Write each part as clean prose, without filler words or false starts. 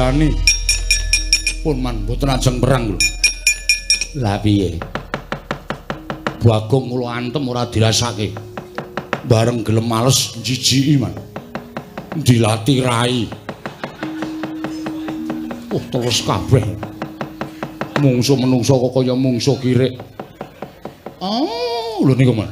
Dilani. Pun man mboten ajeng perang lho. Lah piye? Bagong kula antem ora dirasake. Bareng gelem males jijiki man. Dilati rai. Oh terus kabeh. Mungsuh menungso kok kaya mungsuh kirik. Oh, lho niku man.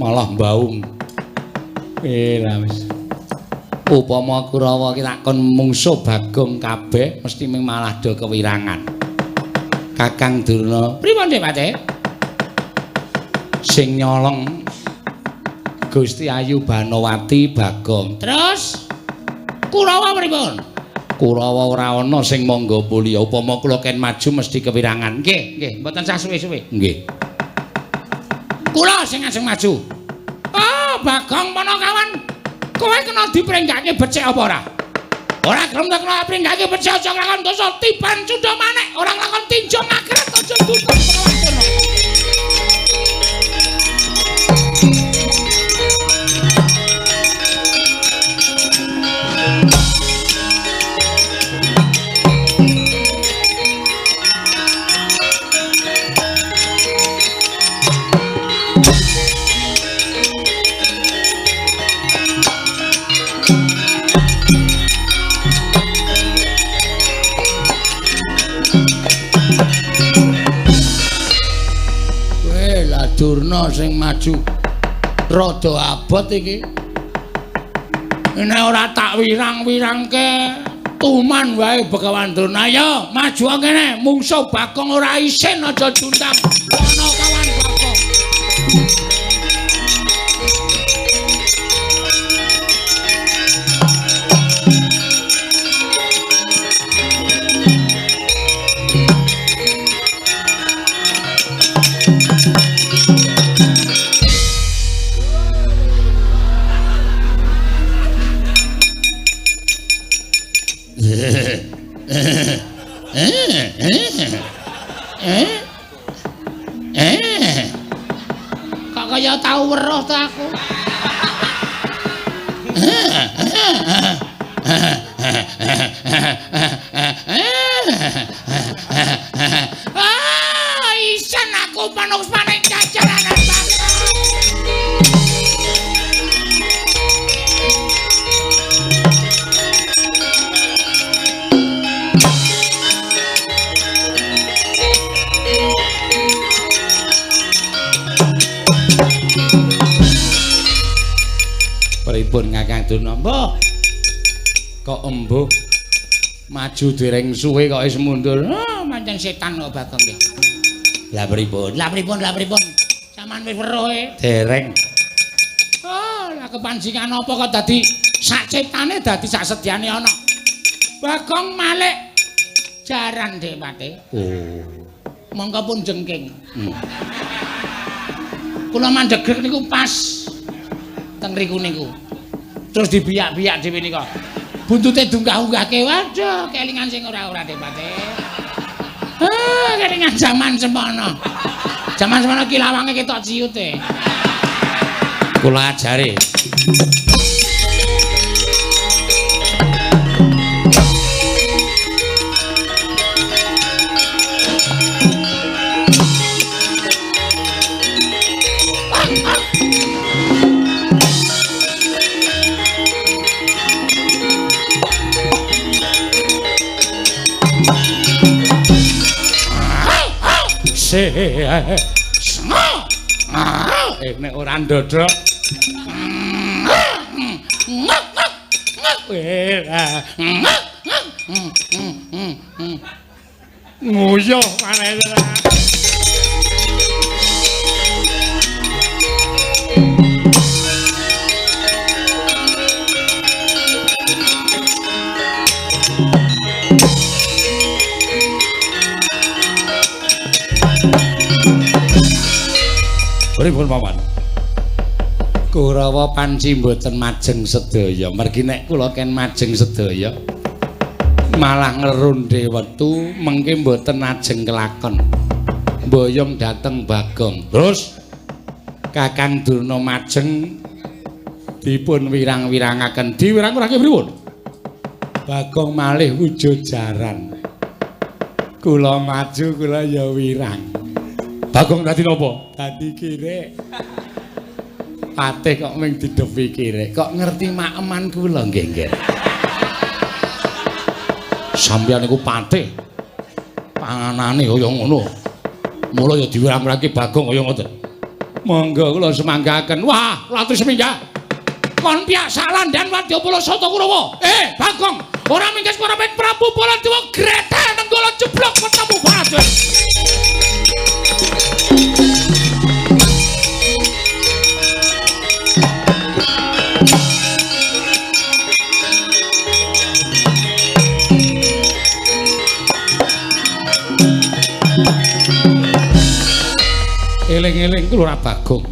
Malah mbaung. Lah wis. Upama Kurawa ki takon mungsuh Bagong kabeh mesti ming malah do kewirangan. Kakang Durna, pripun Dik Pate? Sing nyolong Gusti Ayu Banowati Bagong. Terus Kurawa pripun? Kurawa ora ana sing mangga mulya. Upama kula ken maju mesti kewirangan. Nggih, nggih, mboten sah suwe-suwe. Nggih. Kula sing ajeng maju. Oh, Bagong Panakawan. Kowe kena dipringgake becik apa ora? Ora gelem tak kena pringgake becik aja nglakon dosa tiban cundha manik, ora nglakon tinju ngakret aja duka Panakawan. Durna sing maju rada abot iki. Nek ora tak wirang-wirangke tuman wae Begawan Durna. Ayo maju kene, mungsuh Bagong ora isin aja juntang. Ana kawan Bagong. Kok kaya tau weruh ta aku? Ah, isen aku panungsmane jajaranan Bagong. Pripun Kakang Durna? Mbah. Kok embuh maju dereng suwe kok wis mundur. Oh, pancen setan kok Bagong nggih. Lah pripun? Lah pripun? Lah pripun? Sampeyan wis weruh e? Dereng. Oh, lah kepancingan apa kok dadi sak ciptane dadi sak sedyane ana. Bagong malik jaran Dik Pate. Oh. Mongko pun jengking. Kula mandhegrek niku pas teng riku niku. Terus dibiyak-biyak dhewe nika. Buntute dunggah-unggahke. Waduh, kelingan sing ora-ora Dik Pate. Ah, kelingan jaman semono. Jaman semono ki lawange ketok ciute. Kula ajare. Nek ora ndodhok. Nguyuh maneh. Pripun paman? Kurawa panci mboten majeng sedaya. Mergi nek kula ken majeng sedaya malah ngerundhe wektu mengke mboten ajeng kelakon. Mboyong dhateng Bagong. Terus Kakang Durna majeng dipun wirang-wirangaken. Diwirang-wirangke pripun? Bagong malih wujud jaran. Kula maju kula ya wirang. Bagong dadi napa? Dadi kirek. Patih kok ming didepi kirek. Kok ngerti makeman kula nggih, nggih. Sampeyan niku patih. Panganane kaya ngono. Mula ya diwirang-wirangke Bagong kaya ngoten. Monggo kula semanggaken. Wah, latri seminggah. Kon piyak salandan Wadyabala Sata Kurawa. Bagong, ora mingkes ora ping Prabu Baladewa gretel nenggala jeblok ketemu Baladewa. Eling-eling kula Bagong.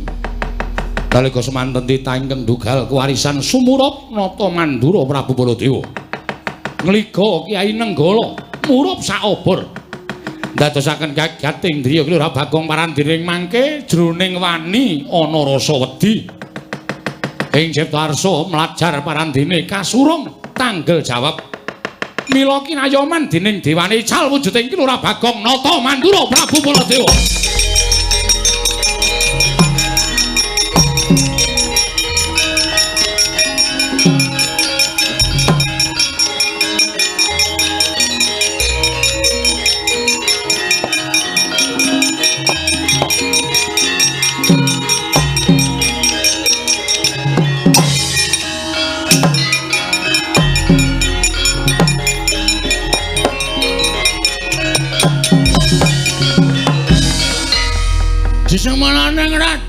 Nalika semanten titah ingkang dugal kewarisan sumurup Nata Mandura Prabu Baladewa. Ngliga Kyai Nenggala murup saobor. Ndadosaken kagat ing driya Kelurahan Bagong parandiring mangke jroning wani ana rasa wedi. Ing Cipta Arsa mlajar parandene kasurung tanggel jawab. Mila kinayoman dening dewane ical wujuding Kelurahan Bagong Nata Mandura Prabu Baladewa. Semalane ngrat.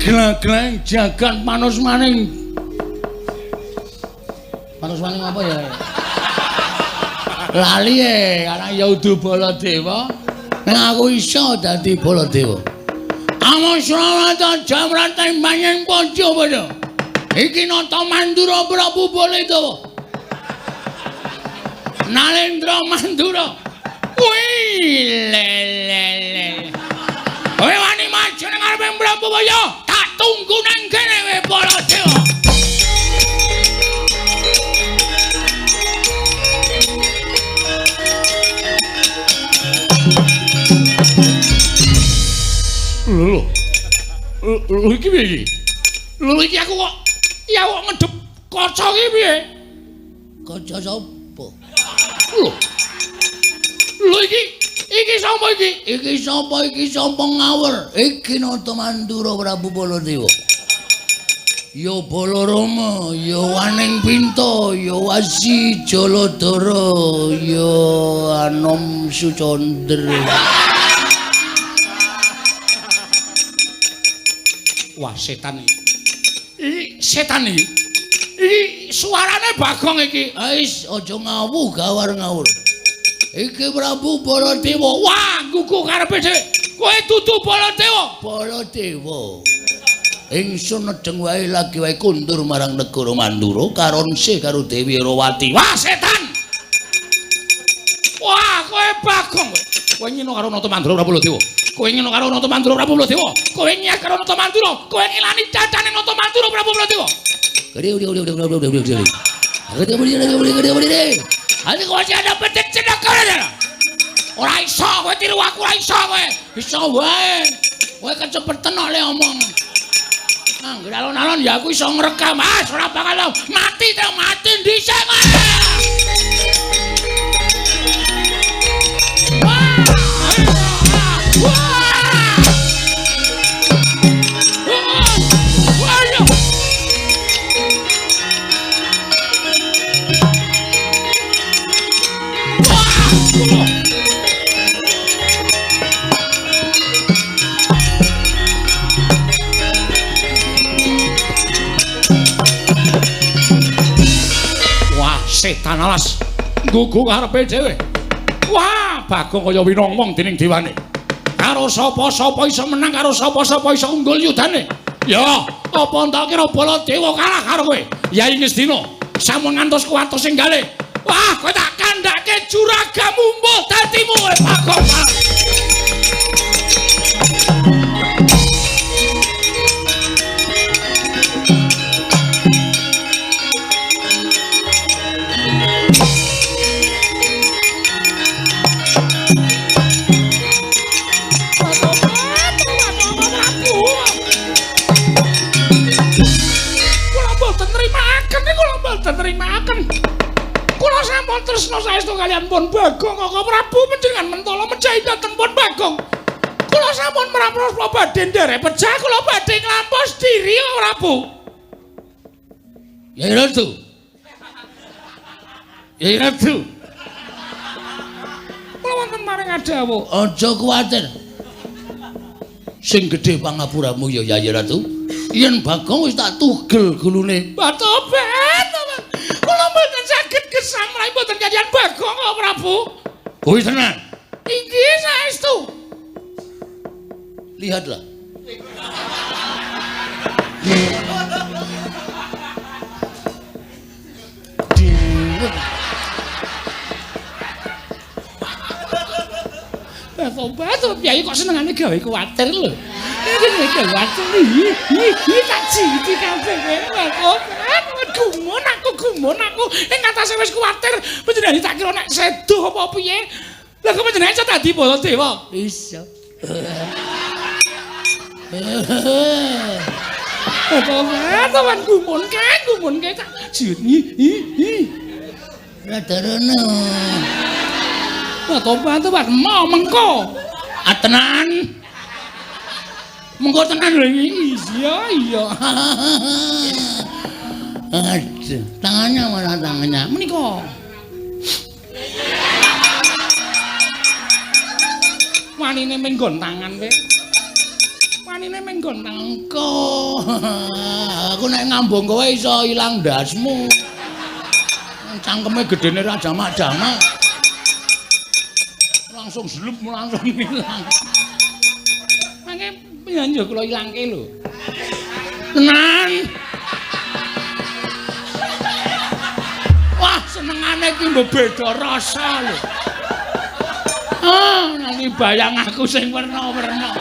Gleng-gleng jagat manus maning. Manus maning apa ya? Lali e, karena ya udu Baladewa. Nek aku iso dadi Baladewa. Amung srawata jamrate manyen padha padha. Iki Nata Mandura Prabu Baladewa. Nalendra Mandura. Wih, le le le. Kowe wani maju nang ngarepe Prabu Baya, tak tunggu nang kene kowe Baladewa. Lho. Lho iki piye iki? Lho iki aku kok ya kok ngedep kaca iki piye? Kaca sapa? Lho. Lho iki iki sapa iki? Iki sapa iki sapa ngawur? Iki Nata Mandura Prabu Baladewa. Ya Balarama, ya Waning Pinta, ya Wasi Jaladara, ya Anom Sucandra. Wah, setan iki. Iki setan iki. Iki suarane Bagong iki. Wis aja ngawuh gawar ngawur. Iki Prabu Baladewa. Wah, gugu karepe dhewe. Kowe dudu Baladewa. Baladewa. Ingsun nedeng wae lagi wae kundur marang negara Mandura karonse karo Dewi Rawati. Wah, setan. Wah, kowe Bagong kowe. Kowe ngino karo Nata Mandura Prabu Baladewa. Kowe ngino karo Nata Mandura Prabu Baladewa. Kowe nyiak karo Nata Mandura. Kowe ngilani cacane Nata Mandura Prabu Baladewa. Ati kowe ada pedet cenekane. Ora iso kowe tiru aku ora iso kowe. Iso wae. Kowe kecepeten kok le omong. Angger alon-alon ya aku iso ngrekam. Ah, ora bakal mati to mati dhisik kowe. Wah! Wah! Wah, setan alas nggugu karepe dhewe. Wah, Bagong kaya winongmong dening dewane. Karo sapa-sapa iso menang, karo sapa-sapa iso unggul yudane. Ya, apa entak kira Baladewa kalah karo kowe? Yai Ngastina, sampun ngantos kuwatos sing gale. Wah, kowe tak kandhake juragamu mbuh dadimu kowe Bagong. Kula tresna saestu kaliyan Pun Bagong Kaka Prabu panjenengan mentala mejahi dhateng Pun Bagong. Kula sampun mrapros badhe nderek pejah kula badhe nglampos diri Prabu. Yai Ratu. Yai Ratu. Kula wonten maring adawuh. Aja kuwatir. Sing gedhe pangapuramu ya Yai Ratu. Yen Bagong wis tak tugel gulune. Tobat. Kula mboten saged gesang menawi mboten kaliyan Bagong kok Prabu. Kuwi tenan. Inggih saestu. Lihatlah. Tobat, piye kok senengane gawe kuwatir lho. Iki kuwatir iki tak jiti kabeh kowe. Tobat, gumun aku ing atase wis kuwatir panjenengan tak kira nek sedo apa piye. Lah kok panjenengan iso dadi Baladewa? Iso. Tobat, tobat gumun kae tak jiut. Hi. Rada rono. Lah tobat tobat mau mengko. Ah tenan. Mengko tenan lho iki. Iya iya. Aduh, tangannya mana tangannya? Menika. Wanine menggon tangan kowe. Wanine menggon tangan. Engko. Aku nek ngambung kowe iso ilang ndasmu. Cangkeme gedene ra jamak-jamak. Langsung zlup langsung ilang. Mangke piye kula ilangke lho. Tenan. Wah, senengane iki mbok beda rasa lho. Ah, nanti bayang aku sing werna-werna.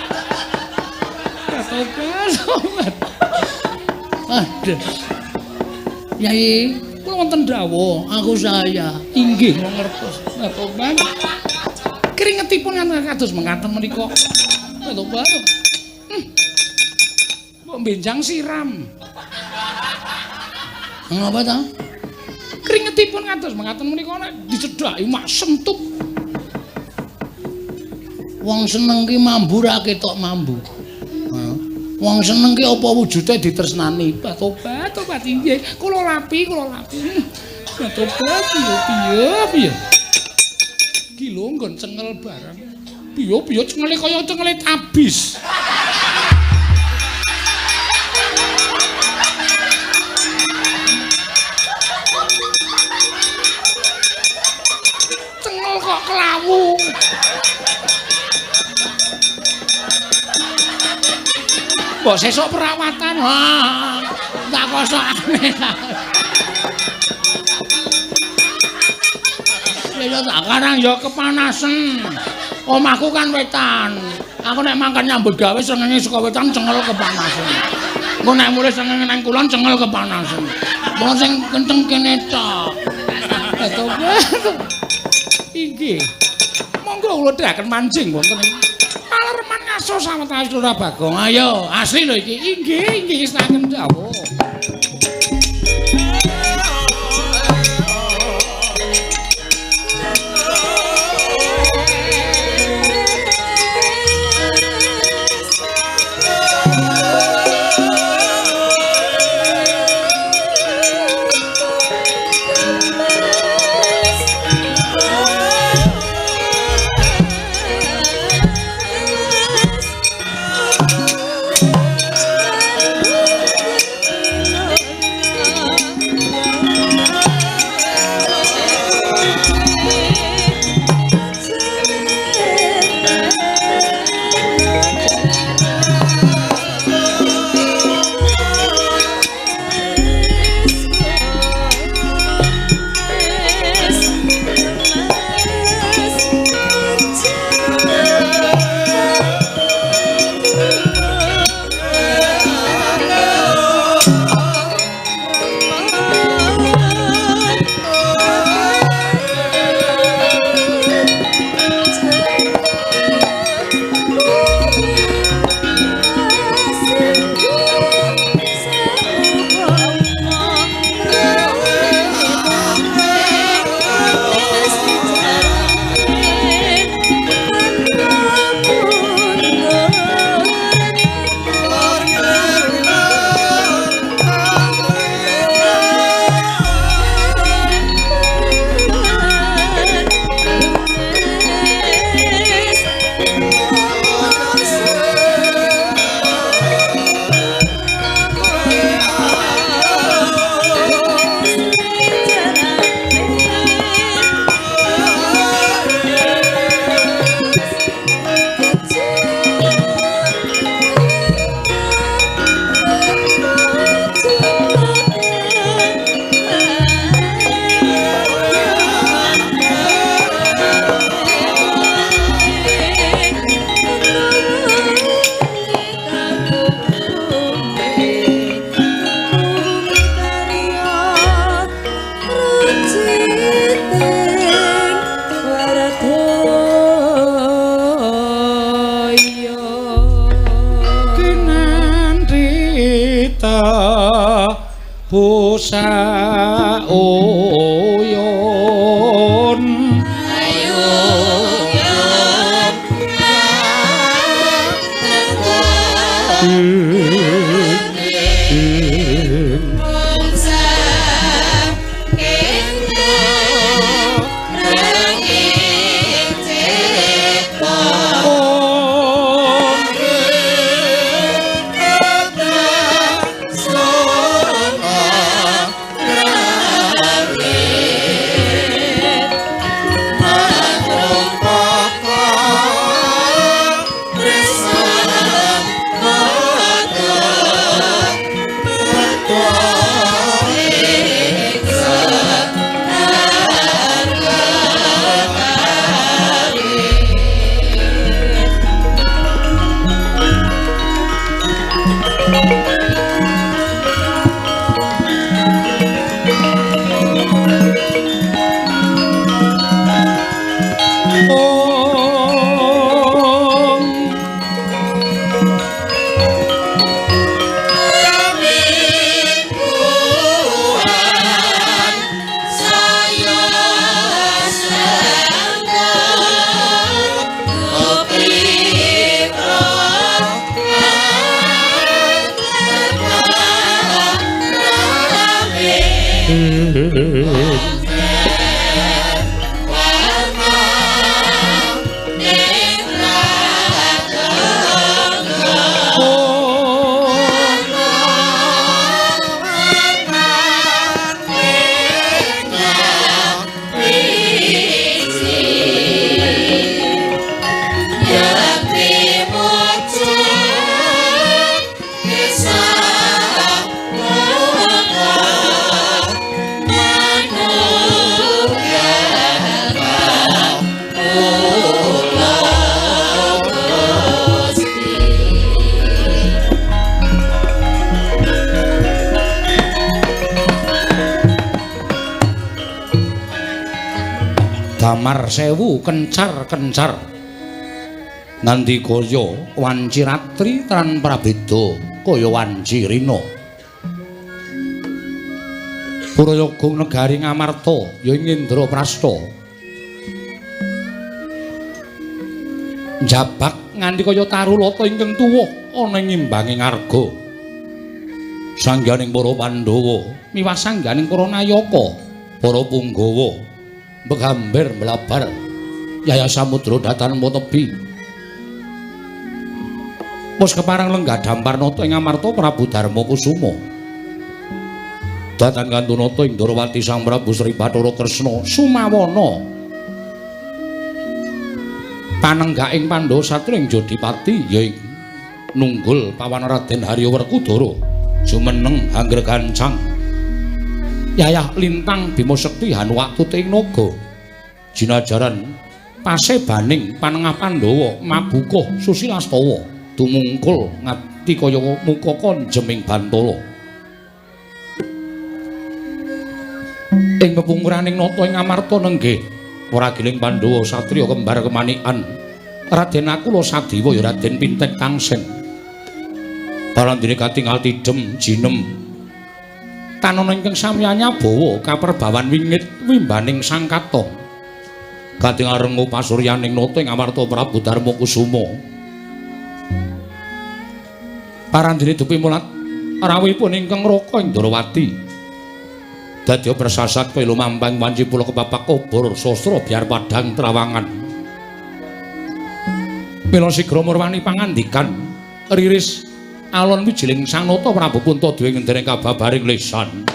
Tobat. Aduh. Yai, kula wonten dawuh, aku saya. Inggih kula ngertos. Tobat. Keringetipun kados mekaten menika. Tobat. Mbok benjang siram. Ngapa ta? Keringetipun kados mekaten menika nek dicedhaki mak sentup. Wong seneng ki mambu ra ketok mambu. Wong seneng ki apa wujude ditresnani. Tobat, tobat inggih. Kula lapi, kula lapi. Tobat piye piye. Ki lho nggon cengel barang. Piye piye cengele kaya cengele tabis. Cengel kok kelawu. Mbok sesuk perawatan. Ha, tak kosokane. Ya tak karang ya kepanasen. Omahku kan wetan. Aku nek mangkat nyambut gawe srengenge saka wetan cengel kepanasen. Engko nek mulih srengenge nang kulon cengel kepanasen. Mula sing kenceng kene tok. Tobat. Inggih. Monggo kula dherekaken mancing wonten iki. Palereman ngaso sawetawis Lurah Bagong. Ayo, asli lho iki. Inggih, inggih saken dawuh. Tebusa uyun Damar sewu kencar-kencar nganti kaya wanci ratri tran prabeda kaya wanci rina. Purayoga negari Ngamarta ya ing Indraprasta njabak nganti kaya tarulata ingkang tuwa ana ing ngimbange ngarga. Sangganing para Pandhawa miwah sangganing para nayaka, para punggawa begamber mlabar Yaya Samudra datan tebi. Wis kepareng lenggah dampar nata ing Amarta Prabu Darma Kusuma. Datan kantunata ing Ndorowati Sang Prabu Sri Bathara Kresna sumawana. Panenggaking Pandhawa satya ing Jodipati ya ing nunggul pawan Raden Harya Werkudara jumeneng anggregancang Yayah Lintang Bima Sekti Hanuwatute ing naga jinajaran pasebaning panengah Pandhawa mabukuh Susilastawa tumungkul ngati kaya mukaka jeming bantala. Ing pepungkuraning nata ing Amarta nenggih wragiling Pandhawa satriya kembar kemanikan Raden Nakula Sadiwa ya Raden Pinten Tangsen. Parandene katingal tidhem jinem tanana ingkang samyanya bawa kaperbawan wingit wimbaning sangkata. Katingal rengu pasuryaning nata ing Amarta Prabu Darma Kusuma. Parandene dupi mulat rawuhipun ingkang raka ing Ndorowati. Dadya persasat kaya lumampang wanci pula kepapak obor sastra biar padhang trawangan. Mila sigra murwani pangandikan riris alon wijiling Sang Nata Prabu Puntadewa ngendereng kababaring lesan.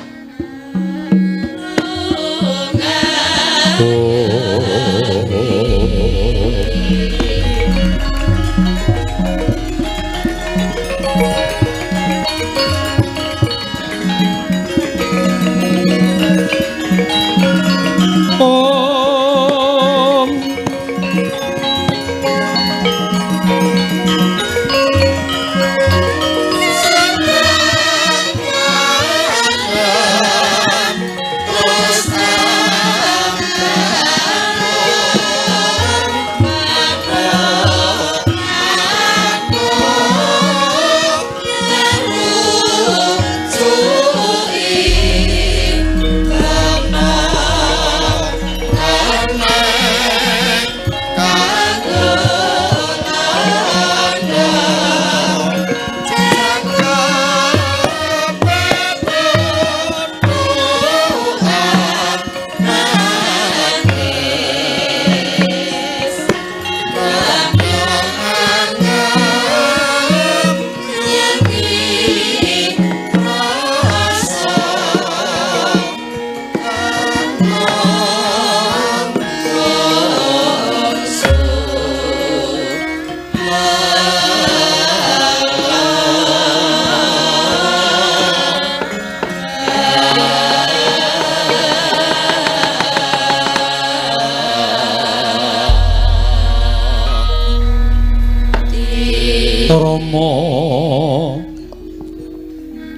Rama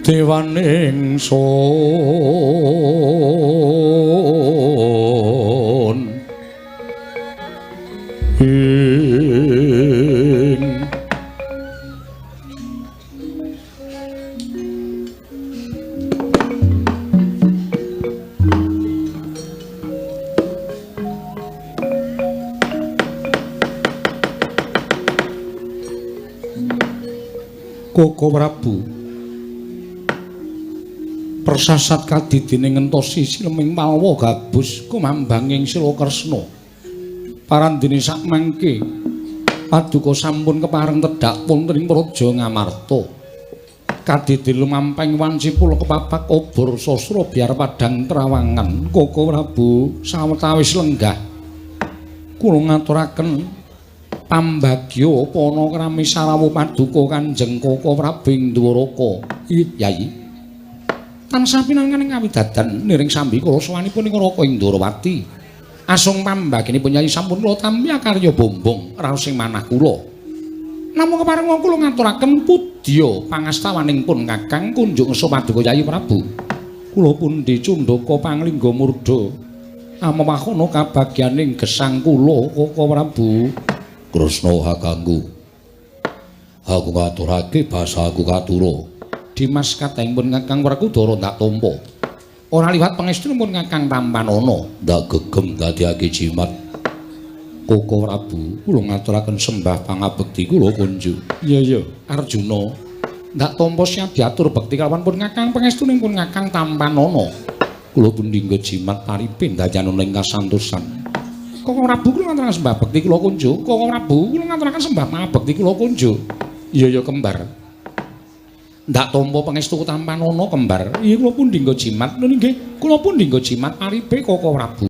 dewaning sun ing Koko Prabu persasat kadidine ngentosi sileming malwa gabus kumambanging sila Kresna. Parandene sakmangke paduka sampun kepareng tedhak wonten ing Praja Ngamarta. Kadidine lumampeng wanci pula kepapak obor sasra biar padhang trawangan. Koko Prabu sawetawis lenggah kula ngaturaken pambagya pana krami sarawuh paduka Kanjeng Koko Prabu ing Dwaraka. Ih, Yai. Tansah pinangan ing kawidadan niring sambi kula sowanipun ing Raka ing Dwarawati. Asung pambaginipun Yai sampun kula tampi akarya bombong raos ing manah kula. Namung kepareng kula ngaturaken pudya pangastawaning pun Kakang kunjuk ngesa paduka Yai Prabu. Kula pundi cundaka panglingga murda amewahana kabagyaning gesang kula Koko Prabu. Kresna hakangku. Aku ngaturake basaku katura. Dimas katengipun Kakang Werkudara ndak tampa. Ora liwat pangestunipun Kakang tampanana, ndak gegem dadiake jimat. Koko Prabu, kula ngaturaken sembah pangabekti kula kunjuk. Iya iya, Arjuna. Ndak tampa siap diatur bekti kalawan pun Kakang pangestunipun Kakang tampanana. Kula pundi nggo jimat paripe ndayanana ing kasantosan. Koko Prabu kula ngaturaken sembah bekti kula kunjuk. Koko Prabu kula ngaturaken sembah pangabekti kula kunjuk. Iya ya kembar. Ndak tampa pangestu tampanana kembar. Iya kula pundi nggo jimat. Lho nggih, kula pundi nggo jimat paripe Koko Prabu.